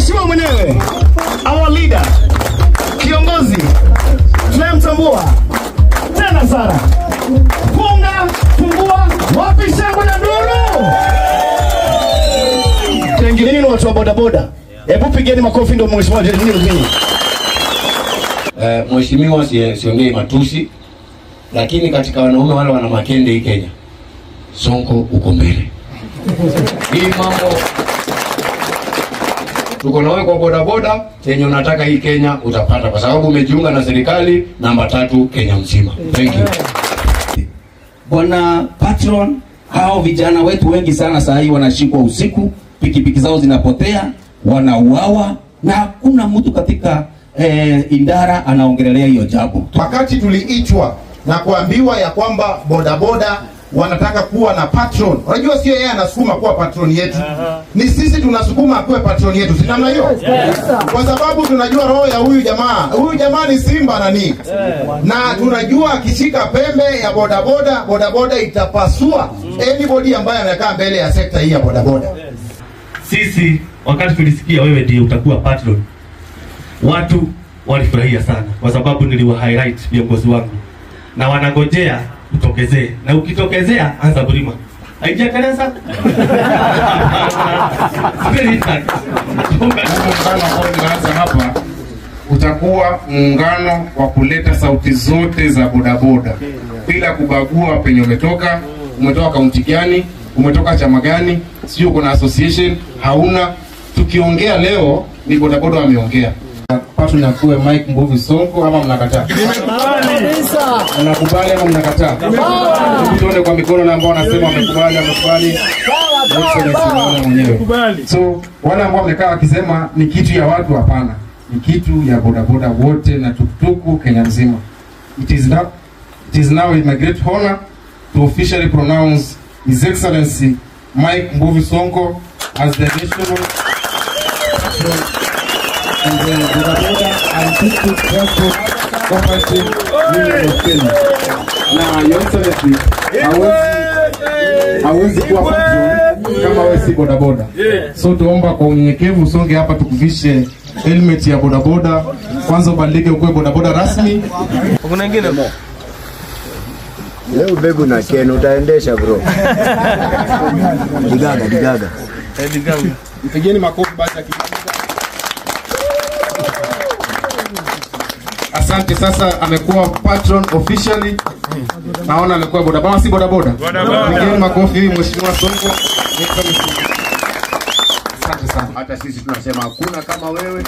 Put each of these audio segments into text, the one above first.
Mheshimiwa mwenyewe, our leader, kiongozi tunayemtambua tena sana. Funga, fungua, wapi shangwe na nduru? Tengilini ni watu wa bodaboda. Hebu pigeni makofi ndio mheshimiwa Jeremy. Mheshimiwa, siongei matusi, lakini katika wanaume wale wana makende hii Kenya, Sonko uko mbele. Hii mambo tuko na wewe kwa bodaboda, chenye unataka hii Kenya utapata kwa sababu umejiunga na serikali namba 3 Kenya mzima. Thank you. Bwana patron, hao vijana wetu wengi sana saa hii wanashikwa usiku, pikipiki zao zinapotea, wanauawa na hakuna mtu katika idara anaongelea hiyo jambo. Wakati tuliitwa na kuambiwa ya kwamba bodaboda wanataka kuwa na patron. Unajua sio yeye anasukuma kuwa patron yetu. Ni sisi tunasukuma kuwa patron yetu. Si namna hiyo? Kwa sababu tunajua roho ya huyu jamaa. Huyu jamaa ni simba nani? Na tunajua akishika pembe ya bodaboda, bodaboda itapasua anybody ambaye anakaa mbele ya sekta hii ya bodaboda. Sisi wakati tulisikia wewe ndiye utakuwa patron, watu walifurahia sana kwa sababu niliwa highlight viongozi wangu na wanangojea utokezee, na ukitokezea anza kulima. Haijakeleza? Muungano ambao unaanza hapa utakuwa muungano wa kuleta sauti zote za bodaboda bila kubagua penye umetoka, umetoka kaunti gani, umetoka chama gani, sio kuna association, hauna. Tukiongea leo ni bodaboda wameongea. Patron akuwe Mike Mbuvi Sonko ama mnakataa? Mnakubali ama mnakataa? Tuone kwa mikono na ambao wanasema wamekubali, wamekubali. Mwenyewe. So wale ambao wamekaa wakisema ni kitu ya watu, hapana. Ni kitu ya bodaboda wote na tuktuku Kenya mzima. It is now my great honor to officially pronounce His Excellency Mike Mbuvi Sonko as the national and the Boda Boda and Tuk-Tuk Transport Cooperative Union of Kenya. Na Your Excellency, hawezi kuwa patron kama wewe si bodaboda. So tuomba kwa unyenyekevu usonge hapa tukuvishe helmet ya bodaboda. Kwanza ubadilike ukuwe bodaboda rasmi. Kuna wengine leo bebu na Ken utaendesha bro. Digaga digaga. Digaga. Mpigeni makofi basi. Asante. Sasa amekuwa patron officially. Naona amekuwa bodaboda, si bodaboda. Pigeni makofi mheshimiwa Sonko. Asante sana. Hata sisi tunasema hakuna kama wewe.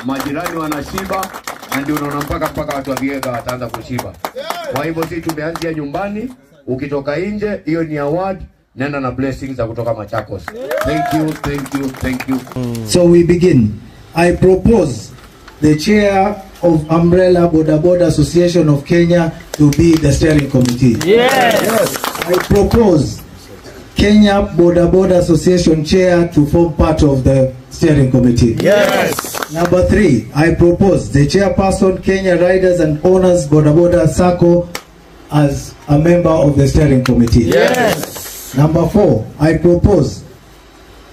Majirani wanashiba na ndio unaona mpaka watu wa Vihiga wataanza kushiba. Kwa hivyo sisi tumeanzia nyumbani, ukitoka nje hiyo ni award, nenda na blessings za kutoka Machakos. Thank you, thank you, thank you. So we begin. I propose the chair of Umbrella Boda Boda Association of Kenya to be the steering committee. Yes. I propose Kenya Boda Boda Association chair to form part of the steering committee. Yes. Number 3, I propose the chairperson Kenya Riders and Owners Boda Boda Sacco as a member of the steering committee. Yes. Number 4, I propose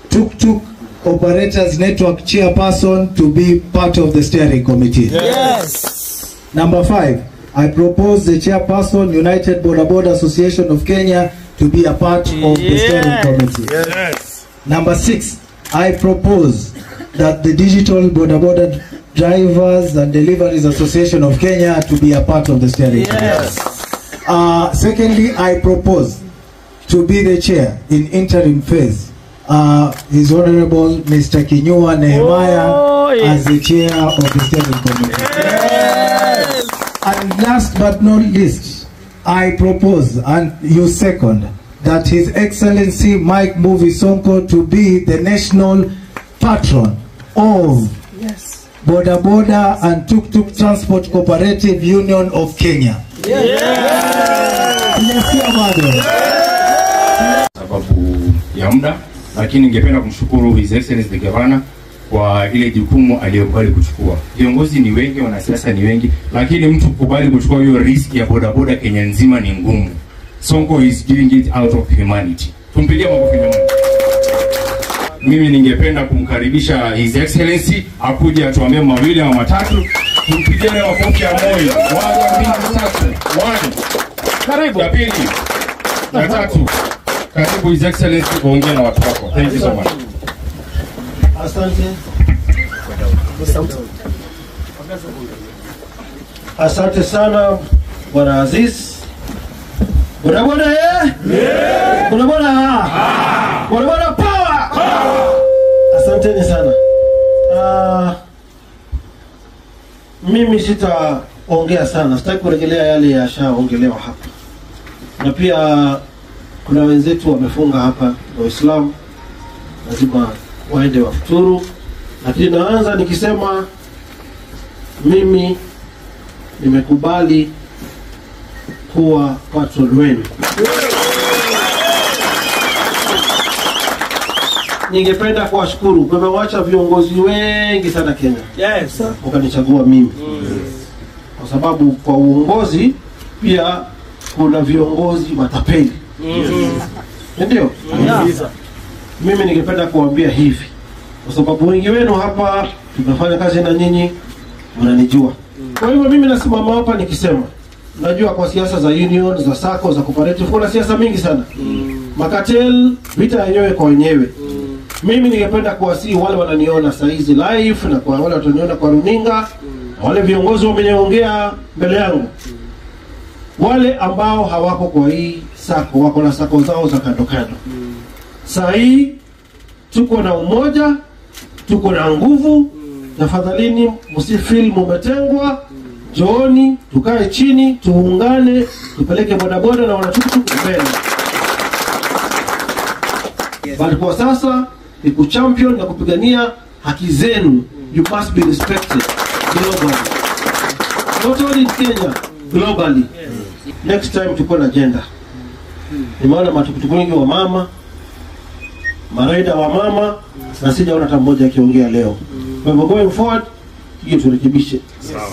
Tuk Tuk Operators Network chairperson to be part of the steering committee. Yes. Number 5, I propose the chairperson United Boda Boda Association of Kenya to be a part of the steering committee. Yes. Number 6, I propose that the Digital Boda Boda Drivers and Deliveries Association of Kenya to be a part of the steering committee. Yes. Secondly, I propose to be the chair in interim phase, His Honorable Mr. Kinyua Nehemiah as the chair of the steering committee. Yes. And last but not least, I propose, and you second, that His Excellency Mike Mbuvi Sonko to be the national patron of Boda Boda and Tuk Tuk Transport Cooperative Union of Kenya. Yes. Sababu ya muda, lakini ningependa kumshukuru His Excellency the Governor kwa ile jukumu aliyokubali kuchukua. Viongozi ni wengi, wanasiasa ni wengi, lakini mtu kukubali kuchukua hiyo risk ya bodaboda Kenya nzima ni ngumu. Sonko is doing it out of humanity. Tumpigie makofi jamani. Mimi ningependa kumkaribisha His Excellency akuje atuambie mawili ama matatu. Tumpigie makofi ya moyo. 1 2 3. 1. Karibu. Ya pili. Ya tatu. Karibu His Excellency uongee na watu wako. Thank you so much. Asante. Asante sana Bwana Aziz. Boda boda eh? Yeah. Boda boda. Ah. Boda boda power. Asanteni sana. Mimi sitaongea sana. Sitaki kurejelea yale yashaongelewa hapa. Na pia kuna wenzetu wamefunga hapa Waislamu, lazima waende wafuturu. Lakini naanza nikisema mimi nimekubali kuwa patron wenu. Ningependa kuwashukuru. Mmewacha viongozi wengi sana Kenya. Yes. Wakanichagua mimi. Kwa sababu kwa uongozi pia kuna viongozi matapeli. Ndio? Yes. Mimi ningependa kuambia hivi, kwa sababu wengi wenu hapa tumefanya kazi na nyinyi, mnanijua. Kwa hivyo mimi nasimama hapa nikisema, najua kwa siasa za union, za SACCO, za cooperative kuna siasa mingi sana. Makatel, vita yenyewe kwa wenyewe. Mimi ningependa kuwasihi wale wananiona saa hizi live na kwa wale wataniona kwa runinga, na wale viongozi wameniongea mbele yangu, wale ambao hawako kwa hii SACCO, wako na SACCO zao za kando kando. Saa hii tuko na umoja, tuko na nguvu. Tafadhalini msifeel mumetengwa. Njooni tukae chini, tuungane, tupeleke bodaboda na wanatukutuku mbele. Bali kwa sasa ni kuchampion na kupigania haki zenu. You must be respected globally. Not only in Kenya, globally. Next time tuko na agenda. Nimeona matukutuku wengi wa mama, maraida wa mama, na sijaona hata mmoja akiongea leo. Kwa hivyo going forward hiyo turekebishe.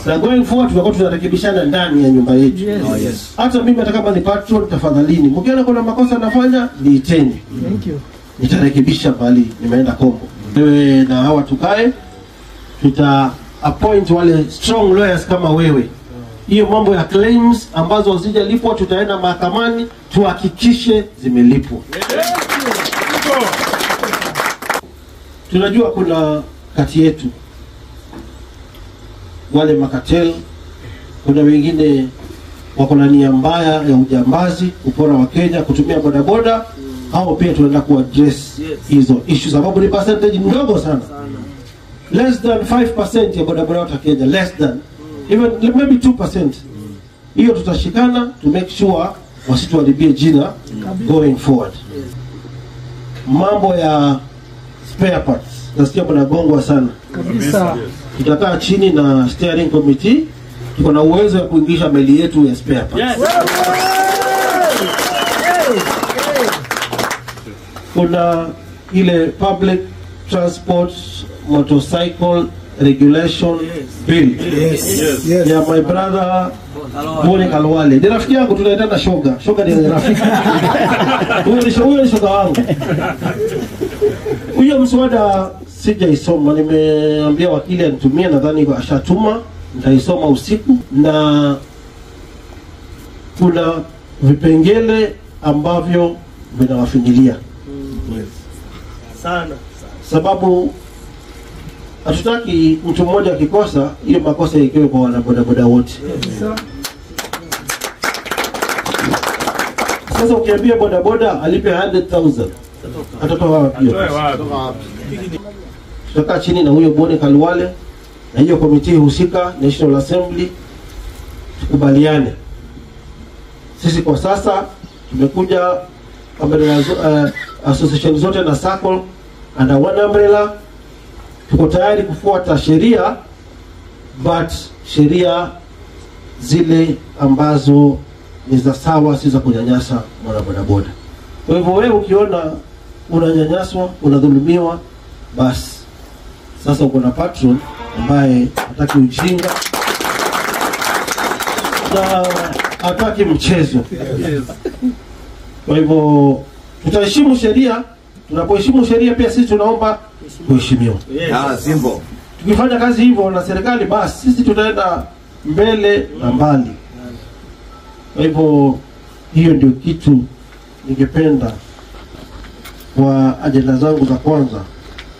Na going forward tutakuwa tunarekebishana ndani ya nyumba yetu. Yes. Hata mimi hata kama ni patron, tafadhalini, mkiona kuna makosa nafanya niiteni. Thank you. Nitarekebisha bali nimeenda Kongo. Wewe na hawa tukae, tuta appoint wale strong lawyers kama wewe. Hiyo mambo ya claims ambazo hazijalipwa tutaenda mahakamani tuhakikishe zimelipwa. Tunajua kuna kati yetu wale makatel, kuna wengine wako na nia mbaya ya ujambazi, kupora wa Kenya kutumia bodaboda. Hao pia tunaenda ku address hizo issue, sababu ni percentage ndogo sana. Less than 5% ya bodaboda wa Kenya, less than even maybe 2%. Hiyo tutashikana to make sure wasituharibie jina going forward. Mambo ya spare parts nasikia mnagongwa sana kabisa. Tutakaa chini na steering committee, tuko na uwezo wa kuingisha meli yetu ya spare parts. Yes. Kuna ile public transport motorcycle regulation bill. Yes. Yes. Ya my brother Boni Kalwale. Ni rafiki yangu, tunaitana shoga. Shoga ni rafiki. Huyo ni shoga wangu. Huyo mswada sijaisoma, nimeambia wakili anitumie, nadhani ashatuma, nitaisoma usiku. Na kuna vipengele ambavyo vinawafinyilia sana, sababu hatutaki mtu mmoja akikosa hiyo makosa ikiwe kwa wanabodaboda wote. Sasa ukiambia bodaboda alipe 100,000 atatoa wapi? Tutakaa chini na huyo Boni Kalwale na hiyo komiti husika National Assembly, tukubaliane. Sisi kwa sasa tumekuja association zote na SACCO under one umbrella. Tuko tayari kufuata sheria, but sheria zile ambazo ni za sawa, si za kunyanyasa mwana bodaboda. Kwa hivyo wewe ukiona unanyanyaswa, unadhulumiwa, basi sasa uko na patron ambaye hataki ujinga na hataki mchezo. Kwa hivyo tutaheshimu sheria, Tunapoheshimu sheria pia sisi tunaomba kuheshimiwa. Simple. Tukifanya kazi hivyo na serikali, basi sisi tutaenda mbele na mbali. Kwa hivyo hiyo ndio kitu ningependa kwa ajenda zangu za kwanza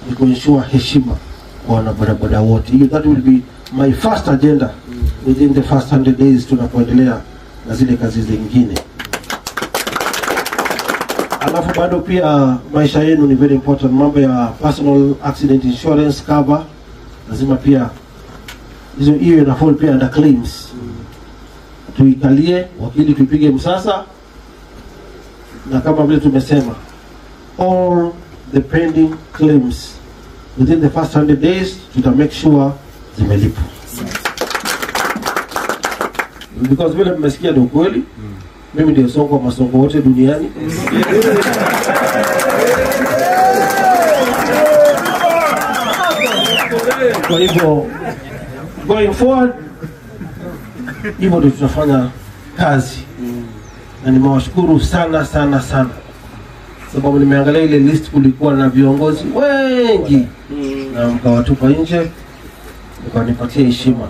ni kuensure heshima kwa wanabodaboda wote. Hiyo that will be my first agenda within the first 100 days tunapoendelea na zile kazi zingine. Alafu bado pia maisha yenu ni very important. Mambo ya personal accident insurance cover lazima pia hizo, hiyo ina fall pia under claims. Tuikalie wakili, tuipige msasa, na kama vile tumesema all the pending claims within the first 100 days tuta make sure zimelipwa. Because vile mmesikia ni ukweli. Mimi ndio Sonko wa masonko wote duniani. Kwa hivyo going forward hivyo ndio tutafanya kazi. Na nimewashukuru sana sana sana, sababu nimeangalia ile list, kulikuwa na viongozi wengi na mkawatupa nje, mkanipatia heshima.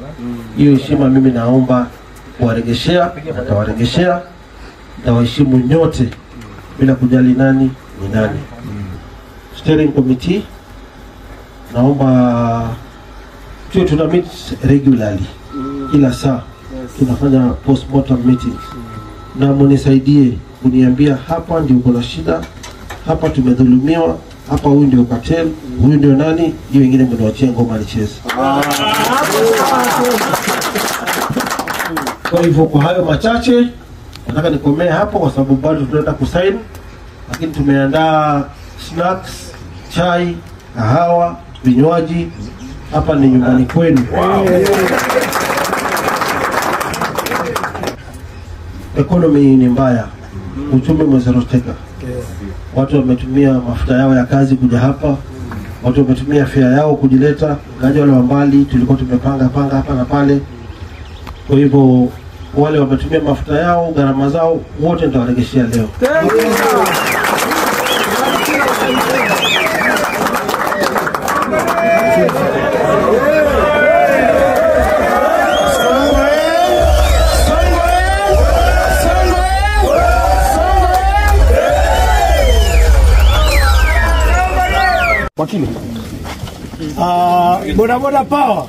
Hiyo heshima mimi naomba kuwaregeshea, nitawaregeshea. Nitawaheshimu nyote bila kujali nani ni nani. Steering committee naomba tuwe tuna meet regularly, kila saa tunafanya postmortem meetings, na mnisaidie kuniambia hapa ndio kuna shida, hapa tumedhulumiwa, hapa huyu ndio cartel, huyu ndio nani, hiyo wengine mniachie ngoma nicheze. Kwa hivyo kwa hayo machache nataka nikomee hapo kwa sababu bado tunaenda kusign, lakini tumeandaa snacks, chai, kahawa, vinywaji. Hapa ni nyumbani kwenu. Economy ni mbaya, uchumi umezoroteka. Watu wametumia mafuta yao ya kazi kuja hapa, watu wametumia fare yao kujileta, ngaja wale wa mbali tulikuwa tumepanga panga hapa na pale. Kwa hivyo wale wametumia mafuta yao, gharama zao wote nitawaregeshea leo. Wakili. Boda boda power.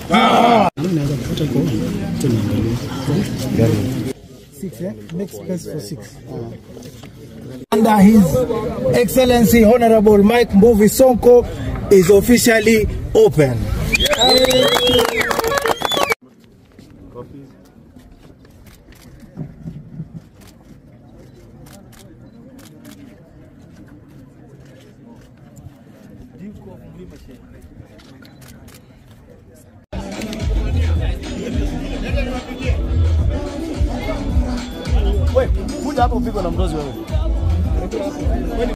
Six, Make space for six. Under His Excellency Honorable Mike Mbuvi Sonko is officially open. Kuja hapo upigwe na mdozi wewe.